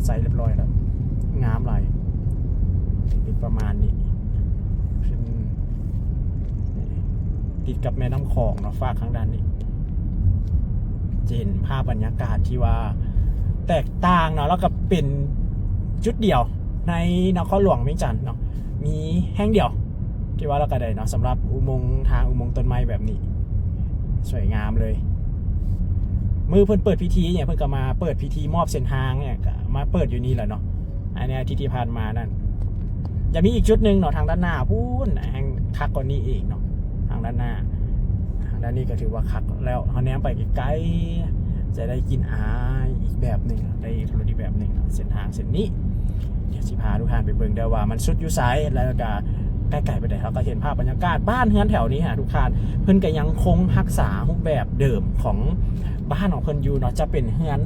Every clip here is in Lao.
ໃສ່ຮຽບຮ້ອຍແລ້ວ ງາມຫຼາຍ. ເປັນປະມານນີ້ ເປັນ ຕິດກັບແມ່ນ້ຳຂອງເນາະ ຟາກທາງດ້ານນີ້ ຈະເຫັນພາບບັນຍາກາດທີ່ວ່າແຕກຕ່າງເນາະ ແລ້ວກໍເປັນຈຸດດຽວໃນນະຄອນຫຼວງວຽງຈັນເນາະ ມີແຫ່ງດຽວ ທີ່ວ່າລະກະໄດ້ເນາະ ສຳລັບອຸໂມງທາງ ອຸໂມງຕົ້ນໄມ້ແບບນີ້ ສວຍງາມເລີຍ. ມື້ເພິ່ນເປີດພິທີຫຍັງ ເພິ່ນກໍມາເປີດພິທີມອບເສັ້ນທາງຫຍັງ ກໍມາເປີດຢູ່ນີ້ແຫຼະເນາະ. ອັນນີ້ອາທິດທີ່ຜ່ານມານັ້ນ ຈະມີອີກຈຸດໜຶ່ງເນາະ ທາງດ້ານໜ້າພຸ້ນ ແຮ່ງຄັກກວ່ານີ້ອີກເນາະ ທາງດ້ານໜ້າ. ທາງດ້ານນີ້ກໍຖືວ່າຄັກແລ້ວ ເຮົາແນມໄປໄກໆ ຈະໄດ້ກິ່ນອາຍອີກແບບໜຶ່ງ ໄດ້ລົດອີກແບບໜຶ່ງເນາະ ເສັ້ນທາງເສັ້ນນີ້. ດຽວຊິພາທຸກທ່ານໄປເບິ່ງເດີວ່າມັນສຸດຢູ່ໃສ ແລ້ວກະໃກ້ໆໄປໃດ ເຮົາກໍເຫັນພາບບັນຍາກາດບ້ານເຮືອນແຖວນີ້ຫາທຸກທ່ານ ເພິ່ນກໍຍັງຄົງຮັກສາຮູບແບບເດີມຂອງບ້ານຂອງເພິ່ນຢູ່ເນາະ ຈະເປັນເຮືອນ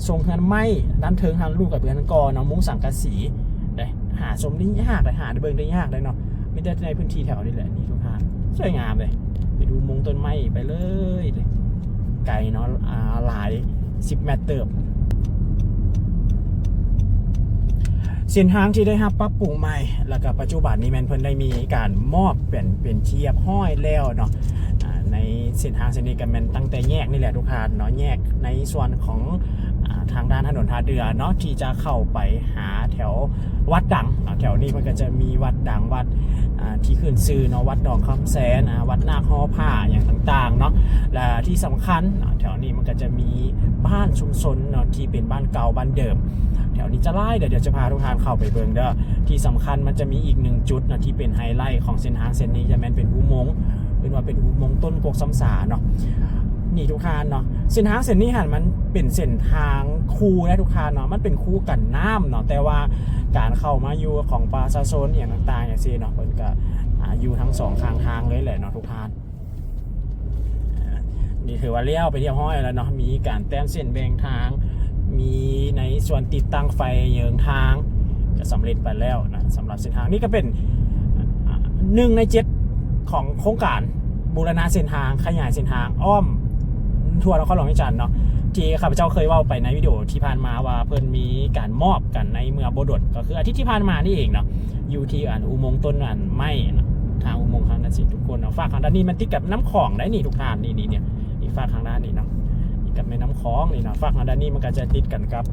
ຊົງເຮືອນໄມ້ ດ້ານເທິງຫັ້ນ ລູບກັບເຮືອນກໍເນາະ ມຸງສັງກະສີເດ້ ຫາຊົມໄດ້ຍາກເດ້ ຫາໄດ້ເບິ່ງໄດ້ຍາກເດ້ເນາະ ມີແຕ່ໃນພື້ນທີ່ແຖວນີ້ແຫຼະ. ນີ້ທຸກທ່ານ ສວຍງາມເດ້ ໄປດູມຸງຕົ້ນໄມ້ໄປເລີຍເດ້ ໄກເນາະ ອ່າ ຫຼາຍສິບແມັດເຕີບ. ເສັ້ນທາງທີ່ໄດ້ຮັບປັບປຸງໃໝ່ ແລ້ວກໍປັດຈຸບັນນີ້ແມ່ນເພິ່ນໄດ້ມີການມອບເປັນ ເປັນທີ່ຮຽບຮ້ອຍແລ້ວເນາະ. ອ່າ ໃນເສັ້ນທາງເສັ້ນນີ້ກໍແມ່ນຕັ້ງແຕ່ແຍກນີ້ແຫຼະທຸກທ່ານເນາະ ແຍກໃນສ່ວນຂອງ ອ່າ ທາງດ້ານຖະໜົນທ່າເດື່ອເນາະ ທີ່ຈະເຂົ້າໄປຫາແຖວວັດດັງເນາະ. ແຖວນີ້ມັນກໍຈະມີວັດດັງ ວັດ ອ່າ ທີ່ຂຶ້ນຊື່ເນາະ ວັດໜອງຄຳແສນ ອ່າ ວັດນາກຫໍຜ້າ ຫຍັງຕ່າງໆເນາະ. ແລະທີ່ສຳຄັນເນາະ ແຖວນີ້ມັນກໍຈະມີບ້ານຊຸມຊົນເນາະ ທີ່ເປັນບ້ານເກົ່າບ້ານເດີມ ແຖວນີ້ຈະຫຼາຍເດີ. ດຽວຈະພາທຸກທ່ານເຂົ້າໄປເບິ່ງເດີ. ທີ່ສຳຄັນມັນຈະມີອີກໜຶ່ງຈຸດເນາະ ທີ່ເປັນໄຮໄລຂອງເສັ້ນທາງເສັ້ນນີ້ ຈະແມ່ນເປັນອຸໂມງ ເອີ້ນວ່າເປັນອຸໂມງຕົ້ນກົກຊຳສາເນາະ. ນີ້ທຸກທ່ານເນາະ ເສັ້ນທາງເສັ້ນນີ້ຫັ້ນ ມັນເປັນເສັ້ນທາງຄູເດ້ທຸກທ່ານເນາະ ມັນເປັນຄູກັນນ້ຳເນາະ. ແຕ່ວ່າການເຂົ້າມາຢູ່ຂອງປະຊາຊົນອີ່ຫຍັງຕ່າງໆຈັ່ງຊີ້ເນາະ ເພິ່ນກໍ ອ່າ ຢູ່ທັງສອງຂ້າງທາງເລີຍແຫຼະເນາະທຸກທ່ານ. ອ່າ ນີ້ຖືວ່າລ້ຽວໄປຮຽບຮ້ອຍແລ້ວເນາະ ມີການແຕ້ມເສັ້ນແບ່ງທາງ ມີໃນສ່ວນຕິດຕັ້ງໄຟເຫຍິງທາງ ກໍສຳເລັດໄປແລ້ວນະ. ສຳລັບເສັ້ນທາງນີ້ກໍເປັນ ອ່າ ໜຶ່ງໃນເຈັດຂອງໂຄງການບູລະນະເສັ້ນທາງ ຂະຫຍາຍເສັ້ນທາງອ້ອມທົ່ວນະຄອນຫຼວງວຽງຈັນເນາະ ທີ່ຂ້າພະເຈົ້າເຄີຍເວົ້າໄປໃນວິດີໂອທີ່ຜ່ານມາວ່າ ເພິ່ນມີການມອບກັນໃນເມື່ອບໍ່ດົນ ກໍຄືອາທິດທີ່ຜ່ານມານີ້ເອງເນາະ ຢູ່ທີ່ອັນອຸໂມງຕົ້ນອັນໄມ້ເນາະ ທາງອຸໂມງທາງນັ້ນຊິທຸກຄົນເນາະ. ຟາກທາງດ້ານນີ້ມັນຕິດກັບນ້ຳຂອງໄດ໋ນີ້ທຸກທ່ານ ນີ້ໆ ນີ້ ອີກຟາກທາງດ້ານນີ້ເນາະ ຕິດກັບແມ່ນ້ຳຂອງນີ້ເນາະ. ຟາກທາງດ້ານນີ້ມັນກໍຈະຕິດກັນກັບ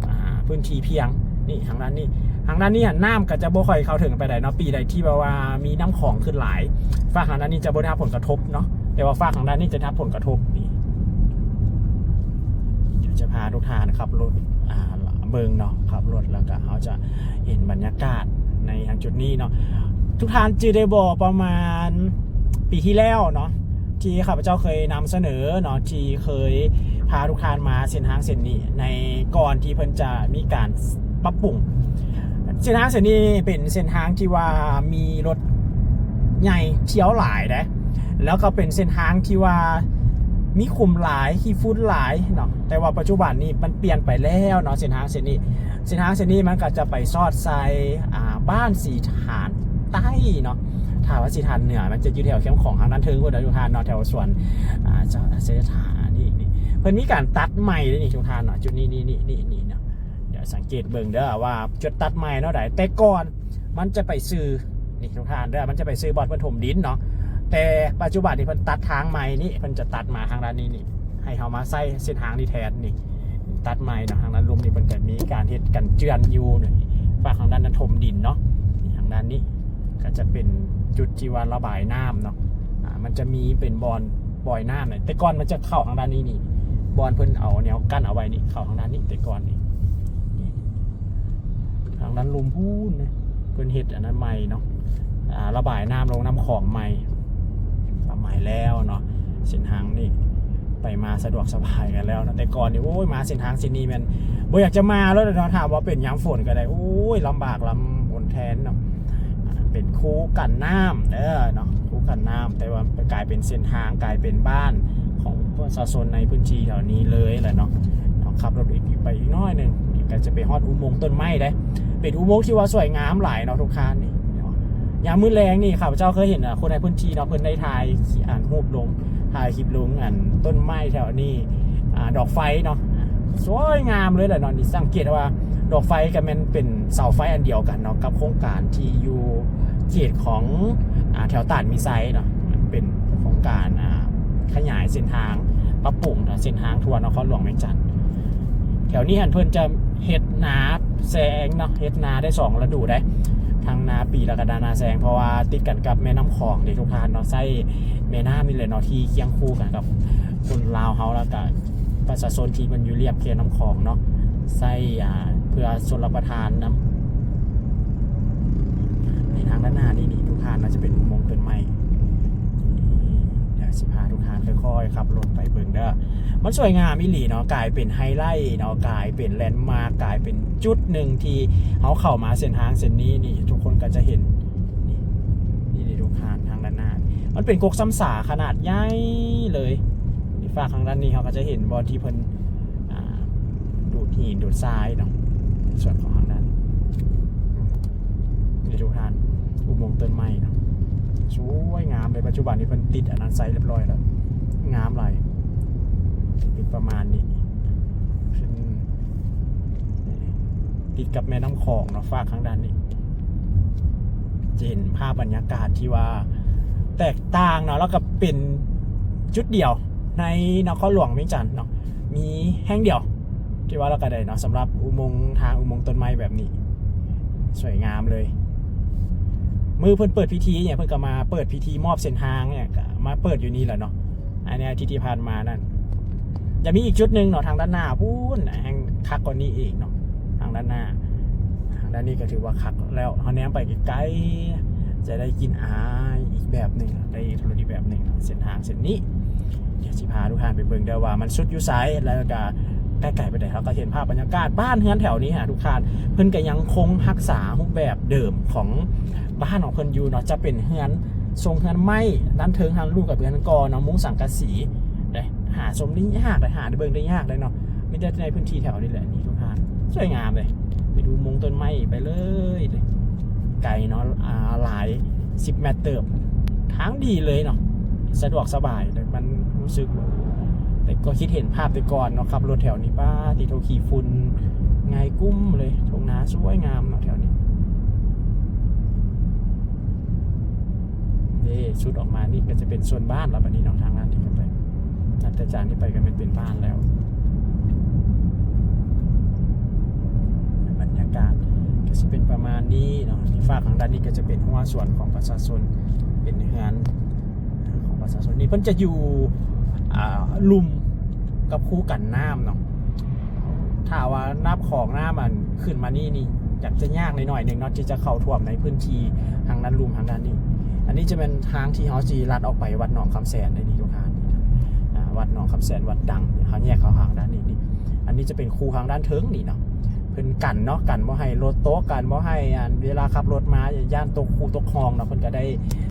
ອ່າ ພື້ນທີ່ພຽງ ນີ້ ທາງດ້ານນີ້ ທາງດ້ານນີ້ຫັ້ນ ນ້ຳກໍຈະບໍ່ຄ່ອຍເຂົ້າເຖິງປານໃດເນາະ. ປີໃດທີ່ແບບວ່າມີນ້ຳຂອງຂຶ້ນຫຼາຍ ຟາກທາງດ້ານນີ້ຈະບໍ່ໄດ້ຮັບຜົນກະທົບເນາະ ແຕ່ວ່າຟາກທາງດ້ານນີ້ຈະໄດ້ຮັບຜົນກະທົບ. ນີ້ ດຽວຈະພາທຸກທ່ານຂັບລົດ ອ່າ ເບິ່ງເນາະ ຂັບລົດແລ້ວກໍເຮົາຈະເຫັນບັນຍາກາດໃນທາງຈຸດນີ້ເນາະ. ທຸກທ່ານຈື່ໄດ້ບໍ່ ປະມານປີທີ່ແລ້ວເນາະ ທີ່ຂ້າພະເຈົ້າເຄີຍນຳສະເໜີເນາະ ທີ່ເຄີຍພາທຸກທ່ານມາເສັ້ນທາງເສັ້ນນີ້ ໃນກ່ອນທີ່ເພິ່ນຈະມີການປັບປຸງ. ເສັ້ນທາງເສັ້ນນີ້ເປັນເສັ້ນທາງທີ່ວ່າມີລົດໃຫຍ່ທ່ຽວຫຼາຍເດ້ ແລ້ວກໍເປັນເສັ້ນທາງທີ່ວ່າມີຂຸມຫຼາຍ ຂີ້ຝຸ່ນຫຼາຍເນາະ. ແຕ່ວ່າປັດຈຸບັນນີ້ມັນປ່ຽນໄປແລ້ວເນາະ ເສັ້ນທາງເສັ້ນນີ້ ເສັ້ນທາງເສັ້ນນີ້ມັນກໍຈະໄປສອດໃສ່ ອ່າ ບ້ານສີຖານໃຕ້ເນາະ. ຖ້າວ່າສີຖານເໜືອ ມັນຈະຢູ່ແຖວແຄມຂອງທາງດ້ານເທິງພຸ້ນເດີທຸກທ່ານເນາະ ແຖວສວນ ອ່າ ເຈົ້າອາເຊຍຖານີ້ ນີ້ ເພິ່ນມີການຕັດໃໝ່ເດ້ນີ້ທຸກທ່ານເນາະ. ຈຸດນີ້ ນີ້ ນີ້ ນີ້ ນີ້ເນາະ ດຽວສັງເກດເບິ່ງເດີວ່າຈຸດຕັດໃໝ່ແນວໃດ. ແຕ່ກ່ອນມັນຈະໄປຊື່ ນີ້ທຸກທ່ານເດີ ມັນຈະໄປຊື່ບ່ອນເພິ່ນຖົມດິນເນາະ. ແຕ່ປັດຈຸບັນນີ້ເພິ່ນຕັດທາງໃໝ່ນີ້ ເພິ່ນຈະຕັດມາທາງດ້ານນີ້ນີ້ ໃຫ້ເຮົາມາໃຊ້ເສັ້ນທາງນີ້ແທນນີ້ ຕັດໃໝ່ເນາະ. ທາງດ້ານລຸ່ມນີ້ເພິ່ນກໍມີການເຮັດກັນເຈື່ອນຢູ່ນີ້ ຟາກທາງດ້ານນັ້ນຖົມດິນເນາະ. ນີ້ທາງດ້ານນີ້ກໍຈະເປັນຈຸດທີ່ວ່າລະບາຍນ້ຳເນາະ. ອ່າ ມັນຈະມີເປັນບ່ອນປ່ອຍນ້ຳນະ ແຕ່ກ່ອນມັນຈະເຂົ້າທາງດ້ານນີ້ນີ້ ບ່ອນເພິ່ນເອົາແນວກັ້ນເອົາໄວ້ນີ້ ເຂົ້າທາງດ້ານນີ້ແຕ່ກ່ອນນີ້. ນີ້ ທາງດ້ານລຸ່ມພຸ້ນນະ ເພິ່ນເຮັດອັນນັ້ນໃໝ່ເນາະ ອ່າ ລະບາຍນ້ຳລົງນ້ຳຂອງໃໝ່ ປະມານແລ້ວເນາະ. ເສັ້ນທາງນີ້ໄປມາສະດວກສະບາຍກັນແລ້ວເນາະ. ແຕ່ກ່ອນນີ້ ໂອ້ຍ ມາເສັ້ນທາງເສັ້ນນີ້ແມ່ນບໍ່ຢາກຈະມາແລ້ວເນາະ. ຖ້າວ່າເປັນຍາມຝົນກໍໄດ້ ໂອ້ຍ ລຳບາກລຳບົນແທນເນາະ. ອ່າ ເປັນຄູກັນນ້ຳເດີເນາະ ຄູກັນນ້ຳ ແຕ່ວ່າກາຍເປັນເສັ້ນທາງ ກາຍເປັນບ້ານຂອງປະຊາຊົນໃນພື້ນທີ່ແຖວນີ້ເລີຍແຫຼະເນາະ. ເນາະ ຂັບລົດອີກໄປອີກໜ້ອຍໜຶ່ງ ນີ້ກໍຈະໄປຮອດອຸໂມງຕົ້ນໄມ້ເດ້ ເປັນອຸໂມງທີ່ວ່າສວຍງາມຫຼາຍເນາະທຸກທ່ານ. ນີ້ເນາະ ຍາມມື້ແລງນີ້ ຂ້າພະເຈົ້າເຄີຍເຫັນ ອ່າ ຄົນໃນພື້ນທີ່ເນາະ ເພິ່ນໄດ້ຖ່າຍ ອັນ ຮູບລົງ ຖ່າຍຄລິບລົງ ອັນ ຕົ້ນໄມ້ແຖວນີ້ ອ່າ ດອກໄຟເນາະ ສວຍງາມເລີຍແຫຼະເນາະ. ນີ້ສັງເກດວ່າດອກໄຟກໍແມ່ນເປັນເສົາໄຟອັນດຽວກັນເນາະ ກັບໂຄງການທີ່ຢູ່ເຂດຂອງ ອາ ແຖວຕາດມີໄຊເນາະ. ເປັນໂຄງການ ອາ ຂະຫຍາຍເສັ້ນທາງ ປັບປຸງເນາະ ເສັ້ນທາງທົ່ວນະຄອນຫຼວງວຽງຈັນ. ແຖວນີ້ຫັ້ນເພິ່ນຈະເຮັດນາແຊງເນາະ ເຮັດນາໄດ້ສອງລະດູໄດ໋ ທັງນາປີ ແລ້ວກໍນາ ນາແຊງ ເພາະວ່າຕິດກັນກັບແມ່ນ້ຳຂອງເດ້ທຸກທ່ານເນາະ. ໃຊ້ແມ່ນ້ຳນີ້ແຫຼະເນາະ ທີ່ຄຽງຄູ່ກັນກັບຄົນລາວເຮົາ ແລ້ວກໍປະຊາຊົນທີ່ເພິ່ນຢູ່ລຽບແຄນ້ຳຂອງເນາະ ໃຊ້ ອາ ເພື່ອຊົນລະປະທານນຳ. ໃນທາງດ້ານໜ້ານີ້ນີ້ ທຸກທ່ານ ອາດຈະເປັນອຸໂມງຕົ້ນໄມ້. ດຽວຊິພາທຸກທ່ານຄ່ອຍໆຂັບລົດໄປເບິ່ງເດີ. ມັນສວຍງາມອີ່ຫຼີເນາະ ກາຍເປັນໄຮໄລເນາະ ກາຍເປັນແລນມາກ ກາຍເປັນຈຸດໜຶ່ງທີ່ເຮົາເຂົ້າມາເສັ້ນທາງເສັ້ນນີ້ນີ້ ທຸກຄົນກໍຈະເຫັນ ນີ້ ນີ້ເດ້ທຸກທ່ານ ທາງດ້ານໜ້າ ມັນເປັນກົກຊຳສາຂະໜາດໃຫຍ່ເລີຍ. ນີ້ ຟາກທາງດ້ານນີ້ເຮົາກໍຈະເຫັນບ່ອນທີ່ເພິ່ນ ອ່າ ດູດຫີນດູດຊາຍເນາະ ໃນສ່ວນຂອງທາງດ້ານນີ້ ທຸກທ່ານ ອຸໂມງຕົ້ນໄມ້ເນາະ ສວຍງາມເລີຍ. ປັດຈຸບັນນີ້ເພິ່ນຕິດອັນນັ້ນໃສ່ຮຽບຮ້ອຍແລ້ວ ງາມຫຼາຍ. ເປັນປະມານນີ້ ເປັນ ຕິດກັບແມ່ນ້ຳຂອງເນາະ ຟາກທາງດ້ານນີ້ ຈະເຫັນພາບບັນຍາກາດທີ່ວ່າແຕກຕ່າງເນາະ ແລ້ວກໍເປັນຈຸດດຽວໃນນະຄອນຫຼວງວຽງຈັນເນາະ ມີແຫ່ງດຽວທີ່ວ່າລະກະໄດ້ເນາະ ສຳລັບອຸໂມງທາງ ອຸໂມງຕົ້ນໄມ້ແບບນີ້ ສວຍງາມເລີຍ. ມື້ເພິ່ນເປີດພິທີຫຍັງ ເພິ່ນກໍມາເປີດພິທີມອບເສັ້ນທາງຫຍັງ ກໍມາເປີດຢູ່ນີ້ແຫຼະເນາະ. ອັນນີ້ອາທິດທີ່ຜ່ານມານັ້ນ ຈະມີອີກຈຸດໜຶ່ງເນາະ ທາງດ້ານໜ້າພຸ້ນ ແຮ່ງຄັກກວ່ານີ້ອີກເນາະ ທາງດ້ານໜ້າ. ທາງດ້ານນີ້ກໍຖືວ່າຄັກແລ້ວ ເຮົາແນມໄປໄກໆ ຈະໄດ້ກິ່ນອາຍອີກແບບໜຶ່ງ ໄດ້ລົດອີກແບບໜຶ່ງ ເສັ້ນທາງເສັ້ນນີ້. ດຽວຊິພາທຸກທ່ານໄປເບິ່ງເດີວ່າມັນສຸດຢູ່ໃສ ແລ້ວກໍໃກ້ໆໄປໃດ ເຮົາກໍເຫັນພາບບັນຍາກາດບ້ານເຮືອນແຖວນີ້ຫາ ທຸກທ່ານ ເພິ່ນກໍຍັງຄົງຮັກສາຮູບແບບເດີມຂອງບ້ານຂອງເພິ່ນຢູ່ເນາະ ຈະເປັນເຮືອນ ຊົງເຮືອນໄມ້ ດ້ານເທິງຫັ້ນ ລູກກັບເຮືອນກໍ່ເນາະ ມຸງສັງກະສີເດ້. ຫາຊົມໄດ້ຍາກເດ້ ຫາໄດ້ເບິ່ງໄດ້ຍາກເດ້ເນາະ ມີແຕ່ໃນພື້ນທີ່ແຖວນີ້ແຫຼະ. ນີ້ທຸກທ່ານ ສວຍງາມເດ້ ໄປດູມຸງຕົ້ນໄມ້ໄປເລີຍເດ້ ໄກເນາະ ອ່າ ຫຼາຍສິບແມັດເຕີບ ທາງດີເລີຍເນາະ ສະດວກສະບາຍເດ້. ມັນຮູ້ສຶກ ແຕ່ກໍຄິດເຫັນພາບແຕ່ກ່ອນເນາະ ຂັບລົດແຖວນີ້ ປ້າຕິໂທ ຂີ້ຝຸ່ນໄງກຸ້ມເລີຍ. ທົ່ງນາສວຍງາມເນາະແຖວນີ້. ເດ້ ສຸດອອກມານີ້ກໍຈະເປັນສ່ວນບ້ານແລ້ວບັດນີ້ເນາະ ທາງດ້ານທີ່ເຂົ້າໄປ ນັບແຕ່ຈາກນີ້ໄປກໍແມ່ນເປັນບ້ານແລ້ວ. ບັນຍາກາດກໍຊິເປັນປະມານນີ້ເນາະ. ນີ້ ຟາກທາງດ້ານນີ້ກໍຈະເປັນຮົ້ວສວນຂອງປະຊາຊົນ ເປັນເຮືອນຂອງປະຊາຊົນ. ນີ້ເພິ່ນຈະຢູ່ ອ່າ ລຸ່ມກັບຄູກັນນ້ຳເນາະ. ຖ້າວ່ານ້ຳຂອງນ້ຳອັນຂຶ້ນມານີ້ນີ້ ຢາກຈະຍາກໜ້ອຍໜຶ່ງເນາະ ທີ່ຈະເຂົ້າຖ້ວມໃນພື້ນທີ່ທາງດ້ານລຸ່ມທາງດ້ານນີ້. ອັນນີ້ຈະແມ່ນທາງທີ່ເຮົາຊິລັດອອກໄປວັດໜອງຄຳແສນໄດ້ນີ້ ທຸກທ່ານ. ອ່າ ວັດໜອງຄຳແສນ ວັດດັງ ເຮົາແຍກເຂົ້າທາງດ້ານນີ້ນີ້. ອັນນີ້ຈະເປັນຄູທາງດ້ານເທິງນີ້ເນາະ ເພິ່ນກັນເນາະ ກັນບໍ່ໃຫ້ລົດຕົກ ກັນບໍ່ໃຫ້ອັນເວລາຂັບລົດມາຢ້ານຕົກຄູຕົກຮ່ອງເນາະ ເພິ່ນກໍໄດ້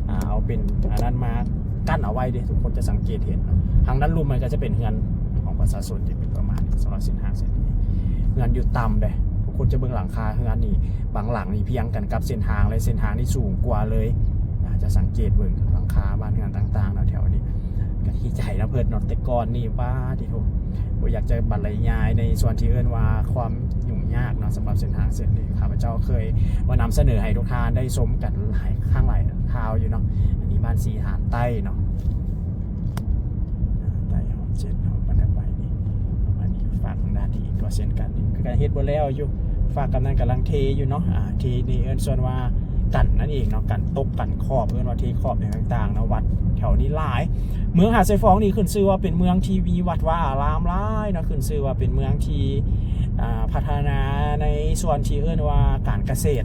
ອ່າ ເອົາເປັນອັນນັ້ນມາ ກັ້ນເອົາໄວ້ເດ້ ທຸກຄົນຈະສັງເກດເຫັນເນາະ. ທາງດ້ານລຸ່ມມັນກໍຈະເປັນເຮືອນຂອງປະຊາຊົນທີ່ເປັນປະມານນີ້ ສຳລັບເສັ້ນທາງເສັ້ນນີ້. ເຮືອນຢູ່ຕ່ຳເດ້ ທຸກຄົນຈະເບິ່ງຫຼັງຄາເຮືອນນີ້ ບາງຫຼັງນີ້ພຽງກັນກັບເສັ້ນທາງເລີຍ ເສັ້ນທາງນີ້ສູງກວ່າເລີຍ. ອາດຈະສັງເກດເບິ່ງຫຼັງຄາບ້ານເຮືອນຕ່າງໆເນາະ ແຖວນີ້. ກໍດີໃຈນຳເພິ່ນເນາະ ແຕ່ກ່ອນນີ້ ປາດຕິໂທ ບໍ່ຢາກຈະບັນລະຍາຍໃນສ່ວນທີ່ເອີ້ນວ່າຄວາມຫຍຸ້ງຍາກເນາະ ສຳລັບເສັ້ນທາງເສັ້ນນີ້. ຂ້າພະເຈົ້າເຄີຍມານຳສະເໜີໃຫ້ທຸກທ່ານໄດ້ຊົມກັນຫຼາຍຄັ້ງຫຼາຍຄາວຢູ່ເນາະ. ອັນນີ້ບ້ານສີຖານໃຕ້ເນາະ ໃຕ້ຮອດເຈັດເນາະ ບັນດາໄປນີ້ ອັນນີ້ຟາກທາງດ້ານນີ້ກໍເຊັ່ນກັນ ກໍເຮັດບໍ່ແລ້ວຢູ່ ຟາກກຳລັງ ກຳລັງເທຢູ່ເນາະ. ອ່າ ເທນີ້ເອີ້ນສ່ວນວ່າ ກັນນັ້ນເອງເນາະ ກັນຕົກກັນຂອບ ເອີ້ນວ່າເທຂອບຫຍັງຕ່າງໆເນາະ. ວັດແຖວນີ້ຫຼາຍ ເມືອງຫາດຊາຍຟອງນີ້ຂຶ້ນຊື່ວ່າເປັນເມືອງທີ່ມີວັດວາອາຣາມຫຼາຍເນາະ ຂຶ້ນຊື່ວ່າເປັນເມືອງທີ່ ອ່າ ພັດທະນາໃນສ່ວນທີ່ເອີ້ນວ່າການກະເສດ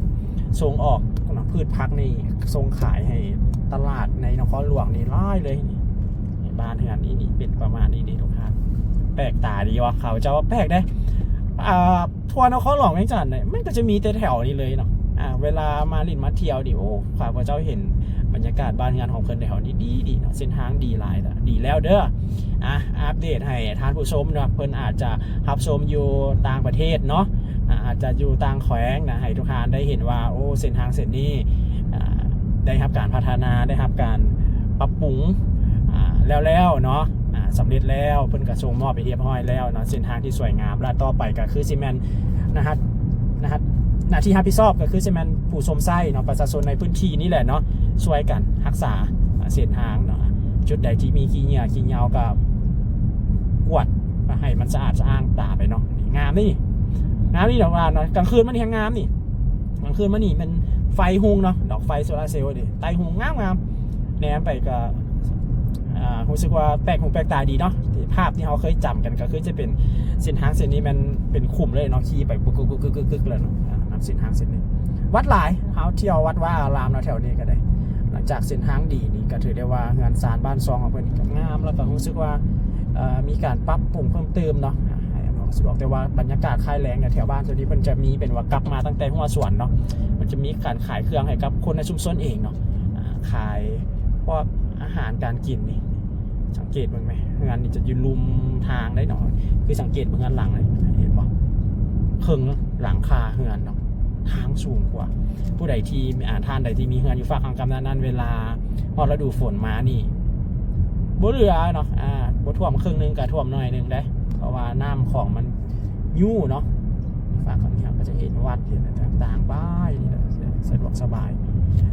ສົ່ງອອກເນາະ ພືດຜັກນີ້ສົ່ງຂາຍໃຫ້ຕະຫຼາດໃນນະຄອນຫຼວງນີ້ຫຼາຍເລີຍ. ນີ້ ນີ້ບ້ານເຮືອນນີ້ ນີ້ເປັນປະມານນີ້ເດ້ທຸກທ່ານ. ແປກຕາດີວ່າ ຂ້າພະເຈົ້າວ່າແປກເດ້ ອ່າ ທົ່ວນະຄອນຫຼວງວຽງຈັນນີ້ ມັນກໍຈະມີແຕ່ແຖວນີ້ເລີຍເນາະ. ອ່າ ເວລາມາຫຼິ້ນມາທ່ຽວນີ້ ໂອ້ ຂ້າພະເຈົ້າເຫັນບັນຍາກາດບ້ານເຮືອນຂອງເພິ່ນແຖວນີ້ດີໆເນາະ ເສັ້ນທາງດີຫຼາຍ ດີແລ້ວເດີ. ອ່າ ອັບເດດໃຫ້ທ່ານຜູ້ຊົມເນາະ ເພິ່ນອາດຈະຮັບຊົມຢູ່ຕ່າງປະເທດເນາະ ອ່າ ອາດຈະຢູ່ຕ່າງແຂວງນະ ໃຫ້ທຸກທ່ານໄດ້ເຫັນວ່າ ໂອ້ ເສັ້ນທາງເສັ້ນນີ້ ອ່າ ໄດ້ຮັບການພັດທະນາ ໄດ້ຮັບການປັບປຸງ ອ່າ ແລ້ວໆເນາະ. ອ່າ ສຳເລັດແລ້ວ ເພິ່ນກໍສົ່ງມອບໄປຮຽບຮ້ອຍແລ້ວເນາະ ເສັ້ນທາງທີ່ສວຍງາມ. ແລະ ຕໍ່ໄປກໍຄືຊິແມ່ນໜ້າຮັບ ໜ້າຮັບ ໜ້າທີ່ຮັບຜິດຊອບກໍຄືຊິແມ່ນຜູ້ຊົມໃຊ້ເນາະ ປະຊາຊົນໃນພື້ນທີ່ນີ້ແຫຼະເນາະ ຊ່ວຍກັນຮັກສາເສັ້ນທາງເນາະ. ຈຸດໃດທີ່ມີຂີ້ເຫຍື້ອຂີ້ເຫຍື້ອກໍກວາດໃຫ້ມັນສະອາດສະອ້າງຕາໄປເນາະ. ງາມນີ້ ງາມນີ້ດອກວ່າເນາະ ກາງຄືນມານີ້ແຮງງາມນີ້. ກາງຄືນມານີ້ແມ່ນໄຟຮຸ່ງເນາະ ດອກໄຟໂຊລາເຊວນີ້ ໄຕ້ຮຸ່ງງາມໆ ແນມໄປກໍ ອ່າ ຮູ້ສຶກວ່າແປກຫູແປກຕາດີເນາະ. ທີ່ ພາບທີ່ເຮົາເຄີຍຈຳກັນກໍຄືຈະເປັນເສັ້ນທາງເສັ້ນນີ້ແມ່ນເປັນຂຸມເລີຍເນາະ ຂີ່ໄປກຶກໆໆໆເລີຍເນາະ. ອ່າ ນຳເສັ້ນທາງເສັ້ນນີ້ ວັດຫຼາຍ ເຮົາທ່ຽວວັດວາອາລາມເນາະ ແຖວນີ້ກໍໄດ້. ຫຼັງຈາກເສັ້ນທາງດີນີ້ກໍຖືໄດ້ວ່າເຮືອນຊານບ້ານຊ່ອງຂອງເພິ່ນນີ້ກໍງາມ ແລ້ວກໍຮູ້ສຶກວ່າ ເອີ ມີການປັບປຸງເພີ່ມເຕີມເນາະ ອ່າ ໃຫ້ອຳນວຍຄວາມສະດວກ. ແຕ່ວ່າບັນຍາກາດຄ້າຍແລງແຖວບ້ານໂຊນນີ້ ເພິ່ນຈະມີເປັນວ່າກັບມາຕັ້ງແຕ່ຫົວສວນເນາະ ມັນຈະມີການຂາຍເຄື່ອງໃຫ້ກັບຄົນໃນຊຸມຊົນເອງເນາະ ອ່າ ຂາຍພວກອາຫານການກິນນີ້. ສັງເກດເບິ່ງແມ ເຮືອນນີ້ຈະຢູ່ລຸ່ມທາງໄດ໋ເນາະ. ຄືສັງເກດເບິ່ງເຮືອນຫຼັງນີ້ ເຫັນບໍ່ ເຄິ່ງຫຼັງຄາເຮືອນເນາະ ທາງສູງກວ່າ. ຜູ້ໃດທີ່ ອ່າ ທ່ານໃດທີ່ມີເຮືອນຢູ່ຟາກຝັ່ງກຳນັ້ນ ເວລາຮອດລະດູຝົນມານີ້ ບໍ່ເຫຼືອເນາະ ອ່າ ບໍ່ຖ້ວມເຄິ່ງໜຶ່ງ ກໍຖ້ວມໜ້ອຍໜຶ່ງເດ້ ເພາະວ່ານ້ຳຂອງມັນ ຢູ່ເນາະ ຟາກຝັ່ງນີ້ເຮົາກໍຈະເຫັນວັດເຫັນຫຍັງຕ່າງໆ ໄປນີ້ແຫຼະ ສະດວກສະບາຍ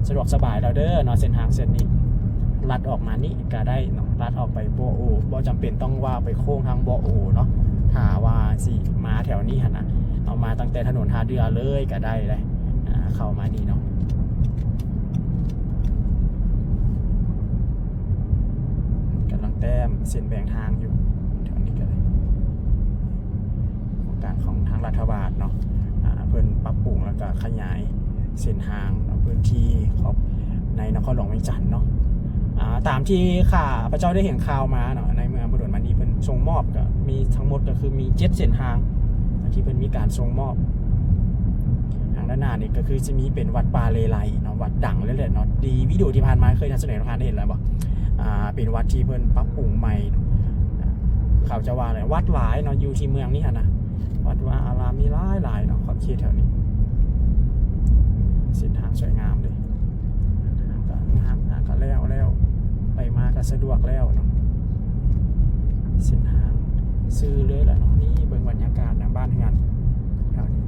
ສະດວກສະບາຍແລ້ວເດີເນາະ. ເສັ້ນທາງເສັ້ນນີ້ ລັດອອກມານີ້ກໍໄດ້ເນາະ ລັດອອກໄປບໍ່ໂອ ບໍ່ຈຳເປັນຕ້ອງວ່າໄປໂຄ້ງທາງບໍ່ໂອເນາະ. ຖ້າວ່າຊິມາແຖວນີ້ຫັ້ນນະ ເອົາມາຕັ້ງແຕ່ຖະໜົນທ່າເດື່ອເລີຍກໍໄດ້ເດ້ ອ່າ ເຂົ້າມານີ້ເນາະ. ກຳລັງແຕ້ມເສັ້ນແບ່ງທາງຢູ່ ແຖວນີ້ກໍໄດ້ ໂຄງການຂອງທາງລັດຖະບານເນາະ ອ່າ ເພິ່ນປັບປຸງ ແລ້ວກໍຂະຫຍາຍເສັ້ນທາງເນາະ ພື້ນທີ່ຂອງໃນນະຄອນຫຼວງວຽງຈັນເນາະ. ອ່າ ຕາມທີ່ຂ້າພະເຈົ້າໄດ້ເຫັນຂ່າວມາເນາະ ໃນເມື່ອບໍ່ດົນມານີ້ ເພິ່ນສົ່ງມອບ ກໍມີທັງໝົດກໍຄືມີເຈັດເສັ້ນທາງທີ່ເພິ່ນມີການສົ່ງມອບ. ທາງດ້ານໜ້ານີ້ກໍຄືຈະມີເປັນວັດປ່າເລໄລເນາະ ວັດດັງເລີຍແຫຼະເນາະ ທີ່ວິດີໂອທີ່ຜ່ານມາເຄີຍນຳສະເໜີໃຫ້ທ່ານໄດ້ເຫັນແລ້ວບໍ່ ອ່າ ເປັນວັດທີ່ເພິ່ນປັບປຸງໃໝ່. ເຂົາຈະວ່າແຫຼະ ວັດຫຼາຍເນາະ ຢູ່ທີ່ເມືອງນີ້ຫັ້ນນະ ວັດວາອາລາມມີຫຼາຍໆເນາະ ຂອບເຂດແຖວນີ້. ເສັ້ນທາງສວຍງາມເດ້ ທາງກໍງາມ ທາງກໍແລ້ວ ແລ້ວ ໄປມາກໍສະດວກແລ້ວເນາະ. ເສັ້ນທາງຊື່ເລີຍແຫຼະເນາະ. ນີ້ເບິ່ງບັນຍາກາດນະ ບ້ານເຮືອນແຖວນີ້.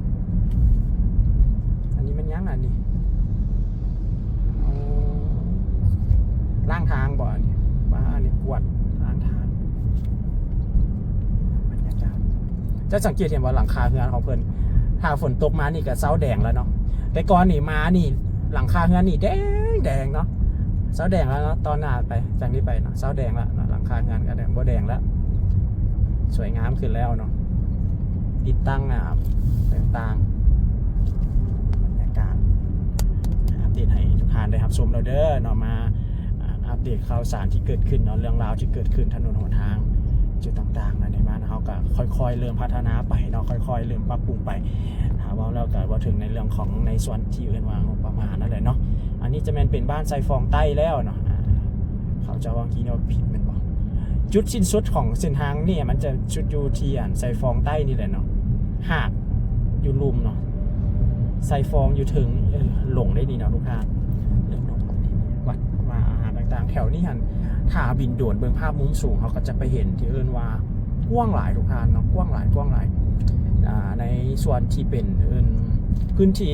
ອັນນີ້ແມ່ນຫຍັງອັນນີ້? ໂອ້ ລ້າງທາງບໍ່ອັນນີ້? ວ່າອັນນີ້ກວດລ້າງທາງ. ບັນຍາກາດ ຈະສັງເກດເຫັນວ່າຫຼັງຄາເຮືອນຂອງເພິ່ນ ຖ້າຝົນຕົກມານີ້ກໍເຊົາແດງແລ້ວເນາະ. ແຕ່ກ່ອນນີ້ມານີ້ ຫຼັງຄາເຮືອນນີ້ແດງໆເນາະ ເຊົາແດງແລ້ວເນາະ. ຕໍ່ໜ້າໄປ ຈາກນີ້ໄປເນາະ ເຊົາແດງແລ້ວເນາະ ຫຼັງຄາເຮືອນກໍແດງ ບໍ່ແດງແລ້ວ ສວຍງາມຂຶ້ນແລ້ວເນາະ. ຕິດຕັ້ງ ອ່າ ຕ່າງໆ ບັນຍາກາດ ອັບເດດໃຫ້ທຸກທ່ານໄດ້ຮັບຊົມແລ້ວເດີເນາະ. ມາ ອ່າ ອັບເດດຂ່າວສານທີ່ເກີດຂຶ້ນເນາະ ເລື່ອງລາວທີ່ເກີດຂຶ້ນ ຖະໜົນຫົນທາງ ຈຸດຕ່າງໆ ໃນບ້ານເຮົາກໍຄ່ອຍໆເລີ່ມພັດທະນາໄປເນາະ ຄ່ອຍໆເລີ່ມປັບປຸງໄປ. ຖ້າເວົ້າແລ້ວກໍເວົ້າເຖິງໃນເລື່ອງຂອງໃນສ່ວນທີ່ເອີ້ນວ່າງົບປະມານນັ້ນແຫຼະເນາະ. ອັນນີ້ຈະແມ່ນເປັນບ້ານໄຊຟອງໃຕ້ແລ້ວເນາະ. ອ່າ ເຂົາເຈົ້າວ່າກີ້ເນາະ ຜິດແມ່ນບໍ່? ຈຸດສິ້ນສຸດຂອງເສັ້ນທາງນີ້ ມັນຈະສຸດຢູ່ທີ່ອັນໄຊຟອງໃຕ້ນີ້ແຫຼະເນາະ ຫາກຢູ່ລຸ່ມເນາະ ໄຊຟອງຢູ່ເທິງ. ເອີ ຫຼົງໄດ້ນີ້ເນາະ ລູກຄ້າ ເລີ່ມຫຼົງ ວັດວາອາຮານຕ່າງໆ ແຖວນີ້ຫັ້ນ ຖ້າບິນໂດຣນເບິ່ງພາບມຸມສູງ ເຮົາກໍຈະໄປເຫັນທີ່ເອີ້ນວ່າ ກວ້າງຫຼາຍທຸກທ່ານເນາະ ກວ້າງຫຼາຍ ກວ້າງຫຼາຍ. ອ່າ ໃນສ່ວນທີ່ເປັນເອີ້ນພື້ນທີ່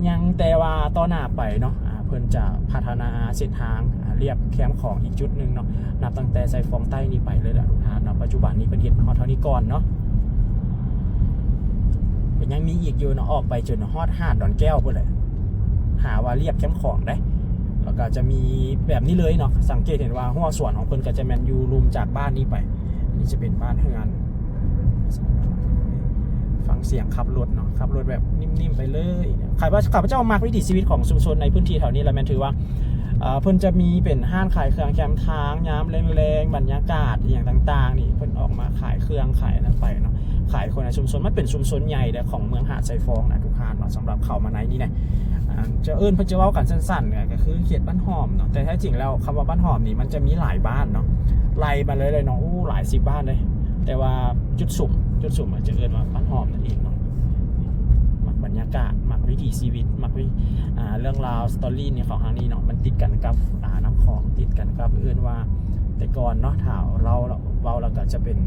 ຍັງ ແຕ່ວ່າຕໍ່ໜ້າໄປເນາະ ອ່າ ເພິ່ນຈະພັດທະນາເສັ້ນທາງ ອ່າ ລຽບແຄມຂອງອີກຈຸດໜຶ່ງເນາະ ນັບຕັ້ງແຕ່ໄຊຟອງໃຕ້ນີ້ໄປເລີຍລະທຸກທ່ານເນາະ. ປັດຈຸບັນນີ້ເພິ່ນເຮັດຮອດເທົ່ານີ້ກ່ອນເນາະ ກໍຍັງມີອີກຢູ່ເນາະ ອອກໄປຈົນຮອດຫາດດອນແກ້ວພຸ້ນແຫຼະ ຫາວ່າລຽບແຄມຂອງເດ້. ແລ້ວກໍຈະມີແບບນີ້ເລີຍເນາະ ສັງເກດເຫັນວ່າຮົ້ວສວນຂອງເພິ່ນກໍຈະແມ່ນຢູ່ລຸ່ມຈາກບ້ານນີ້ໄປ. ນີ້ຈະເປັນບ້ານເຮືອນ ຟັງສຽງຂັບລົດເນາະ ຂັບລົດແບບນິ່ມໆໄປເລີຍ. ຂ້າພະ ຂ້າພະເຈົ້າມັກວິຖີຊີວິດຂອງຊຸມຊົນໃນພື້ນທີ່ແຖວນີ້ລະ ແມ່ນຖືວ່າ ເອີ ເພິ່ນຈະມີເປັນຮ້ານຂາຍເຄື່ອງແຄມທາງຍາມແລງໆ ບັນຍາກາດອີ່ຫຍັງຕ່າງໆນີ້ ເພິ່ນອອກມາຂາຍເຄື່ອງຂາຍອັນນັ້ນໄປເນາະ ຂາຍຄົນໃນຊຸມຊົນ. ມັນເປັນຊຸມຊົນໃຫຍ່ເດ້ຂອງເມືອງຫາດໄຊຟອງນະທຸກທ່ານເນາະ ສຳລັບເຂົ້າມາໃນນີ້ນະ. ອ່າ ຈະເອີ້ນ ເພິ່ນຈະເວົ້າກັນສັ້ນໆ ກໍຄືເຂດບ້ານຫອມເນາະ ແຕ່ແທ້ຈິງແລ້ວຄຳວ່າບ້ານຫອມນີ້ມັນຈະມີຫຼາຍບ້ານເນາະ ໄລ່ມາເລີຍເນາະ ໂອ້ ຫຼາຍສິບບ້ານເລີຍ. ແຕ່ວ່າຈຸດສຸມ ຈຸດສຸມອາດຈະເອີ້ນວ່າບ້ານຫອມນັ້ນເອງເນາະ. ມັກບັນຍາກາດ ມັກວິຖີຊີວິດ ມັກວິ ອ່າ ເລື່ອງລາວ ສະຕໍຣີ ໃນຂອງທາງນີ້ເນາະ ມັນຕິດກັນກັບ ອ່າ ນ້ຳຂອງ ຕິດກັນກັບເອີ້ນວ່າ ແຕ່ກ່ອນເນາະ ຖ້າເລົ່າ ເວົ້າແລ້ວກໍຈະເປັນ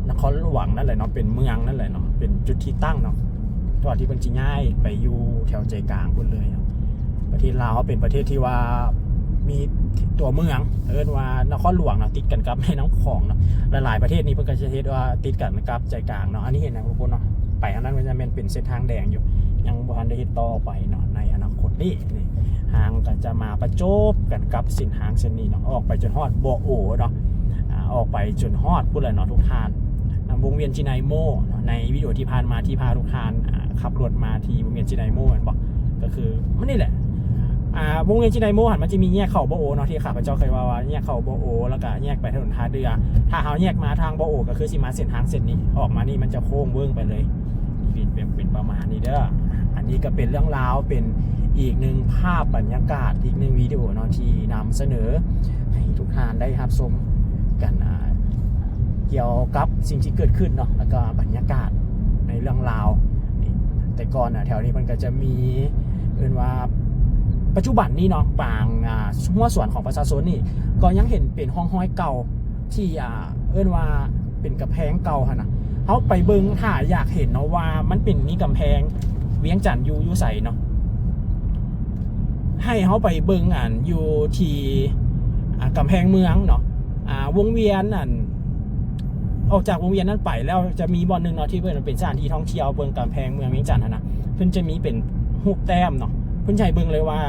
ນະຄອນຫຼວງນັ້ນແຫຼະເນາະ ເປັນເມືອງນັ້ນແຫຼະເນາະ ເປັນຈຸດທີ່ຕັ້ງເນາະ ກ່ອນທີ່ເພິ່ນຊິຍ້າຍໄປຢູ່ແຖວໃຈກາງພຸ້ນເລີຍເນາະ. ປະເທດລາວເຮົາເປັນປະເທດທີ່ວ່າມີຕົວເມືອງ ເອີ້ນວ່ານະຄອນຫຼວງເນາະ ຕິດກັນກັບແມ່ນ້ຳຂອງເນາະ. ຫຼາຍໆປະເທດນີ້ເພິ່ນກໍຈະເຮັດວ່າຕິດກັນກັບໃຈກາງເນາະ. ອັນນີ້ເຫັນນະທຸກຄົນເນາະ ໄປອັນນັ້ນມັນຈະແມ່ນເປັນເສັ້ນທາງແດງຢູ່ ຍັງບໍ່ທັນໄດ້ເຮັດຕໍ່ໄປເນາະ ໃນອະນາຄົດນີ້. ນີ້ ທາງກໍຈະມາປະຈົບກັນກັບເສັ້ນທາງເສັ້ນນີ້ເນາະ ອອກໄປຈົນຮອດບໍ່ໂອເນາະ ອາ ອອກໄປຈົນຮອດພຸ້ນແຫຼະເນາະທຸກທ່ານ. ອາ ວົງວຽນຈິໄນໂມເນາະ ໃນວິດີໂອທີ່ຜ່ານມາທີ່ພາທຸກທ່ານ ອາ ຂັບລົດມາທີ່ວົງວຽນຈິໄນໂມແມ່ນບໍ່? ກໍຄືມັນນີ້ແຫຼະ ອາ ວົງວຽນຈິໄນໂມຫັ້ນ ມັນຈະມີແຍກເຂົ້າບໍ່ໂອເນາະ ທີ່ຂ້າພະເຈົ້າເຄີຍເວົ້າວ່າແຍກເຂົ້າບໍ່ໂອ ແລ້ວກໍແຍກໄປຖະໜົນທ່າເດື່ອ. ຖ້າເຮົາແຍກມາທາງບໍ່ໂອ ກໍຄືຊິມາເສັ້ນທາງເສັ້ນນີ້ ອອກມານີ້ມັນຈະໂຄ້ງເວີ້ງໄປເລີຍ. ເປັນ ເປັນ ເປັນປະມານນີ້ເດີ. ອັນນີ້ກໍເປັນເລື່ອງລາວ ເປັນອີກໜຶ່ງພາບບັນຍາກາດ ອີກໜຶ່ງວິດີໂອເນາະ ທີ່ນຳສະເໜີໃຫ້ທຸກທ່ານໄດ້ຮັບຊົມກັນ ອາ ກ່ຽວກັບສິ່ງທີ່ເກີດຂຶ້ນເນາະ ແລ້ວກໍບັນຍາກາດໃນເລື່ອງລາວນີ້. ແຕ່ກ່ອນນະ ແຖວນີ້ມັນກໍຈະມີ ເອີ້ນວ່າ ປັດຈຸບັນນີ້ເນາະ ບາງ ອາ ຮົ້ວສວນຂອງປະຊາຊົນນີ້ ກໍຍັງເຫັນເປັນຮ່ອງຮອຍເກົ່າ ທີ່ ອ່າ ເອີ້ນວ່າເປັນກຳແພງເກົ່າຫັ້ນນະ. ເຮົາໄປເບິ່ງ ຖ້າຢາກເຫັນເນາະວ່າມັນເປັນ ມີກຳແພງວຽງຈັນຢູ່ ຢູ່ໃສເນາະ ໃຫ້ເຮົາໄປເບິ່ງອັນຢູ່ທີ່ ອ່າ ກຳແພງເມືອງເນາະ ອ່າ ວົງວຽນອັນ ອອກຈາກວົງວຽນນັ້ນໄປແລ້ວ ຈະມີບ່ອນໜຶ່ງເນາະ ທີ່ເພິ່ນເປັນສະຖານທີ່ທ່ອງທ່ຽວເບິ່ງກຳແພງເມືອງວຽງຈັນຫັ້ນນະ. ເພິ່ນຈະມີເປັນຮູບແຕ້ມເນາະ ເພິ່ນຈະໃຫ້ເບິ່ງເລີຍວ່າ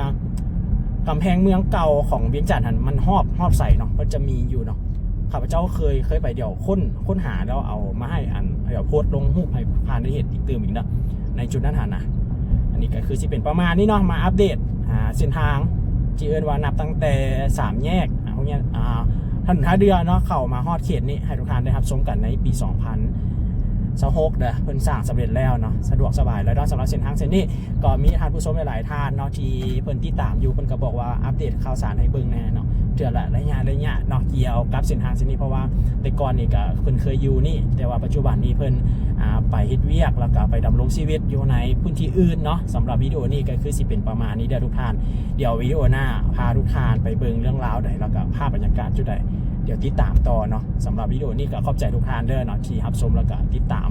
ກຳແພງເມືອງເກົ່າຂອງວຽງຈັນຫັ້ນ ມັນຮອບ ຮອບໃສເນາະ ເພິ່ນຈະມີຢູ່ເນາະ. ຂ້າພະເຈົ້າເຄີຍ ເຄີຍໄປ ດຽວຄົ້ນ ຄົ້ນຫາແລ້ວເອົາມາໃຫ້ ອັນ ດຽວໂພສລົງຮູບໃຫ້ທ່ານໄດ້ເຫັນອີກຕື່ມອີກເນາະ ໃນຈຸດນັ້ນຫັ້ນນະ. ອັນນີ້ກໍຄືຊິເປັນປະມານນີ້ເນາະ ມາອັບເດດ ອ່າ ເສັ້ນທາງທີ່ເອີ້ນວ່ານັບຕັ້ງແຕ່ສາມແຍກ ອ່າ ໂຮງຮຽນ ອ່າ ຖະໜົນທ່າເດື່ອເນາະ ເຂົ້າມາຮອດເຂດນີ້ ໃຫ້ທຸກທ່ານໄດ້ຮັບຊົມກັນໃນປີສອງພັນຊາວຫົກເດີ. ເພິ່ນສ້າງສຳເລັດແລ້ວເນາະ ສະດວກສະບາຍແລ້ວເນາະ ສຳລັບເສັ້ນທາງເສັ້ນນີ້. ກໍມີທ່ານຜູ້ຊົມຫຼາຍໆທ່ານເນາະ ທີ່ເພິ່ນຕິດຕາມຢູ່ ເພິ່ນກໍບອກວ່າອັບເດດຂ່າວສານໃຫ້ເບິ່ງແດ່ເນາະ ເທື່ອລະໄລຍະໆເນາະ ກ່ຽວກັບເສັ້ນທາງເສັ້ນນີ້. ເພາະວ່າແຕ່ກ່ອນນີ້ກໍເພິ່ນເຄີຍຢູ່ນີ້ ແຕ່ວ່າປັດຈຸບັນນີ້ເພິ່ນ ອ່າ ໄປເຮັດວຽກ ແລ້ວກໍໄປດຳລົງຊີວິດຢູ່ໃນພື້ນທີ່ອື່ນເນາະ. ສຳລັບວິດີໂອນີ້ກໍຄືຊິເປັນປະມານນີ້ເດີທຸກທ່ານ. ດຽວວິດີໂອໜ້າພາທຸກທ່ານໄປເບິ່ງເລື່ອງລາວໃດ ແລ້ວກໍພາບບັນຍາກາດຈຸດໃດ ດຽວຕິດຕາມຕໍ່ເນາະ. ສຳລັບວິດີໂອນີ້ກໍຂອບໃຈທຸກທ່ານເດີເນາະ ທີ່ຮັບຊົມ ແລ້ວກໍຕິດຕາມ.